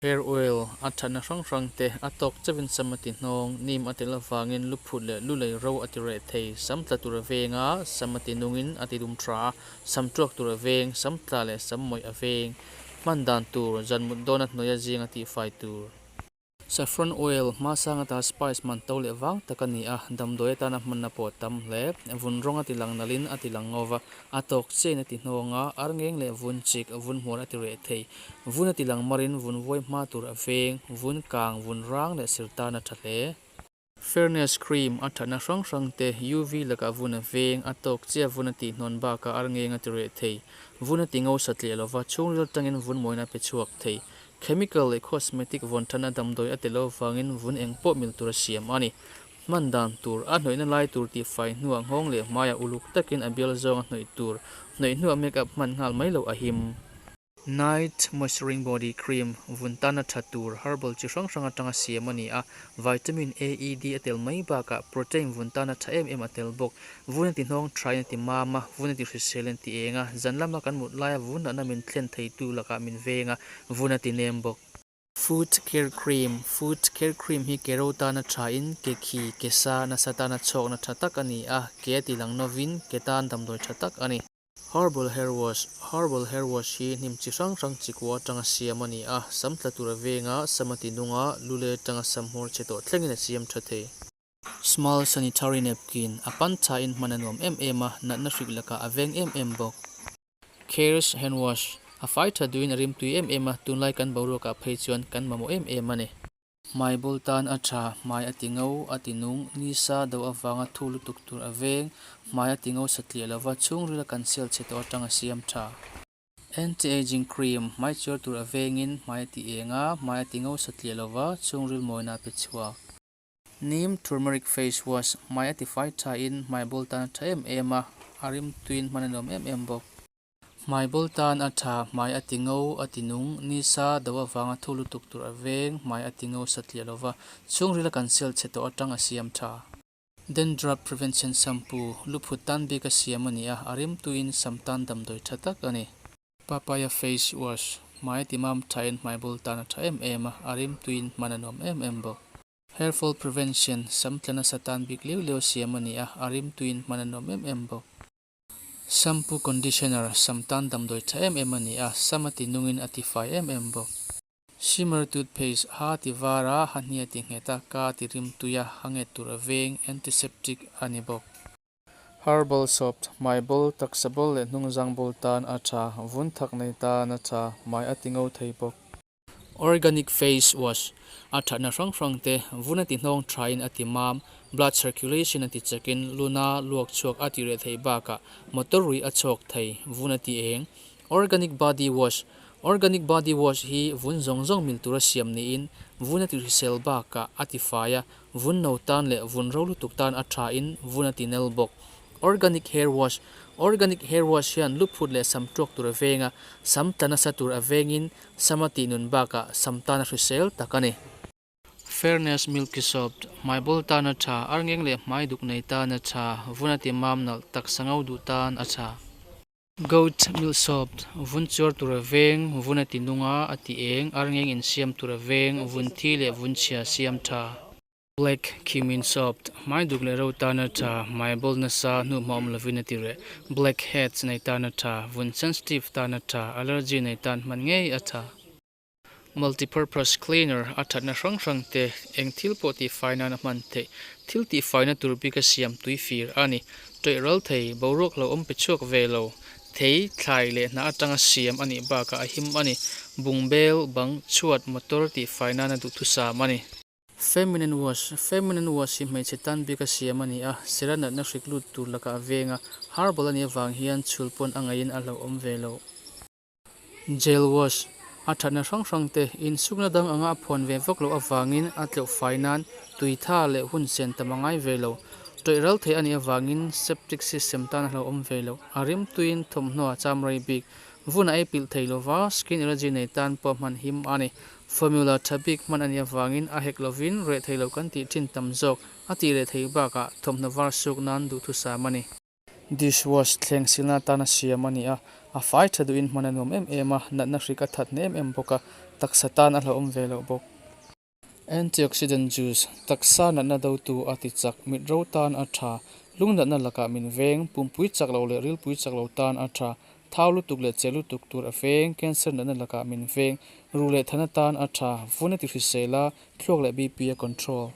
Hair oil, a thatna hrang hrang te, a tawk chauhin sam a ti hnawng, neem a tel avangin lu phut leh lu lei ro a ti reh thei, sam tla tur a veng a, sam a ti nungin a ti dum tha a, sam tuak tur a veng, sam tla leh sam mawih a veng. Hman dan tur, zan mut dawna hnuaia zinga tihfai tur. Saffron oil, hmasang ata spice man to leh vang tak a ni a, damdawi atana hmanna pawh a tam hle. Vun rawng a ti lang nalhin a ti lang ngova, a tawk chiahin a ti hnawng a, arngeng leh vun chik, vun hmuar a ti reh thei. Vun a ti lang marin vun vuai hma tur a veng, vun kang, vun rang leh sir tan a tha hle. Fairness cream, a thatna hrang hrang te, UV lakah vun a veng, a tawk chiah vun a tih hnawn bakah arngeng a ti reh thei. Vun a ti ngo satliah lova, chhungril tangin vun mawina a pe chhuak thei. Chemical leh cosmetic vawn thana damdawi a tel avangin vun eng pawh mil tura siam a ni. Hman dan tur, a hnawihna lai tur tihfai hnuah nghawng leh hmaiah uluk takin a bial zawnga hnawih tur, hnawih hnuah make-up hman nghal mai loh a him. Night Moisturing Body Cream, vun tana tha tur, herbal chi hrang hrang atanga siam a ni a, vitamin A, E, D a tel mai bakah protein vun tana tha em em a tel bawk. Vun a ti hnawng thain a ti mam a, vun a ti hrisel in ti eng a, zan lama kan mut laia vun natna min thlen theitu lakah min veng a, vun a ti nem bawk. Foot Care Cream, Foot Care Cream hi ke ro tana thain ke khi, ke sa nasa tana chhawkna tha tak a ni a, ke a ti lang novin ke tan damdawi tha tak a ni. Herbal Hair Wash, Herbal Hair Wash hi hnim chi hrang hrang chi kua atanga siam a ni a, sam tla tur a veng a, sam a ti nung a, lule atanga sam hmawr chhe tawh thlengin a siam tha thei. Small sanitary napkin, a pan thain hman a nuam em em a, natna hrik lakah a veng em em bawk. Cares hand wash, a fai tha duhin a rimtui em em a, tunlai kan boruakah phei chuan kan mamawh em em a ni. Hmai bawl tan a tha, hmai a ti ngo, a ti nung, nisa do avanga thu lutuk tur a veng, hmai a ti ngo satliah lova chhungrila kan cell chhe tawh atanga siam tha. Anti-aging cream, hmai chuar tur a vengin hmai a ti eng a, hmai a ti ngo satliah lova chhungril mawina a pe chhuak. Neem turmeric face wash, hmai a tifai tha in hmai bawl tan a tha em em a, a rimtuiin hman a nuam em em bawk. Hmai bawl tan a tha, hmai a ti ngo, a ti nung, nisa do avanga thu lutuk tur a veng, hmai a ti ngo satliah lova, chhungrila kan cell chhe tawh atang a siam tha. Dandruff prevention shampoo, luphut tan bik a siam a ni a, a rimtuiin sam tan damdawi tha tak a ni. Papaya face wash, hmai a ti mam thain hmai bawl tan a tha em em a, a rimtuiin hman a nuam em em bawk. Hair fall prevention, sam tla nasa tan bik liau liau siam a ni a, a rimtuiin hman a nuam em em bawk. Shampoo conditioner, sam tan damdawi tha em em a ni a, sam a ti nungin a ti fai em em bawk. Shimmer toothpaste, ha ti var a, ha hnia ti nghet a, ka ti rimtui a, ha nget tur a veng, antiseptic, a ni bawk. Herbal soap, hmai bawl, taksa bawl leh hnungzang bawl tan a tha, vun thak nei tan a tha, hmai a ti ngo thei bawk. Organic face wash, a thatna hrang hrang te, vun a ti hnawng thain a ti mam, blood circulation a ti chakin luna luak chhuak a ti reh theih bakah motor rui a chhawk thei, vun a ti eng. Organic body wash, Organic body wash hi vun zawng zawng mil tura siam niin vun a ti hrisel bakah a ti fai a, vun no tan leh vun ro lutuk tan a thain vun a ti nel bawk. Organic hair wash, Organic hair wash hian lu phut leh sam tuak tur a veng a, sam tla nasa tur a vengin sam a tih nun bakah sam tan a hrisel tak a ni. Fairness Milky Soap, Hmai bawl tan a tha, arngeng leh hmai duk nei tan a tha, vun a ti mam nalh, taksa ngo duh tan a tha. Goat Milk Soap, Vun chuar tur a veng, vun a ti nung a, a ti eng, arngeng insiam tur a veng, vun thi leh vun chhia siam tha. Black cumin soap, hmai duk leh ro tan a tha, hmai bawl nasa hnu hma awm lovin a ti reh. Black heads nei tan a tha, vun sensitive tan a tha, allergy nei tan hman ngei a tha. Multipurpose cleaner, a thatna hrang hrang te, eng thil pawh tihfai nan a hman theih. Thil tihfaina tur bika siam tui fir a ni. Tawih ral thei, boruak lo awm pe chhuak ve lo. Thei, thlai leh hnah atanga siam a nih bakah a him a ni. Bungbel, bang, chhuat, motor tihfai nana duhthusam a ni. Feminine wash, Feminine wash hi hmeichhe tan bika siam a ni a, sera natna hrik lut tur lakah a veng a, herbal a nih avang hian chhul pawn a ngaihin a hlauhawm ve lo. Gel wash, A thatna hrang hrang te, insukna dang anga a phuan ve vak loh avangin a tleuh fai nan tui tha leh hun sen tam a ngai ve lo. Tawih ral thei a nih avangin septic system tan a hlauhawm ve lo. A rimtuiin thawmhnaw a cham rei bik. Vun a ei pilh thei lova, skin allergy nei tan pawh hman him a ni. Formula tha bik hman a nih avangin a hek lovin reh thei lo kan tih thin tam zawk a tih reh theih bakah thawmhnaw var suk nan duhthusam a ni. Dish wash thleng silna atana siam a ni a, a fai tha duhin hman a nuam em em a, natna hrik a that hne em em bawk a. Taksa tan a hlauhawm ve loh bawk. Antioxidant juice, Taksa natna dotu a ti chak, mit ro tan a tha, lung natna lakah min veng, pumpui chak lo leh rilpui chak lo tan a tha, thau lutuk leh che lutuk tur a veng, cancer natna lakah min veng, ruh leh thana tan a tha, vun a ti hrisel a, thluak leh BP a control.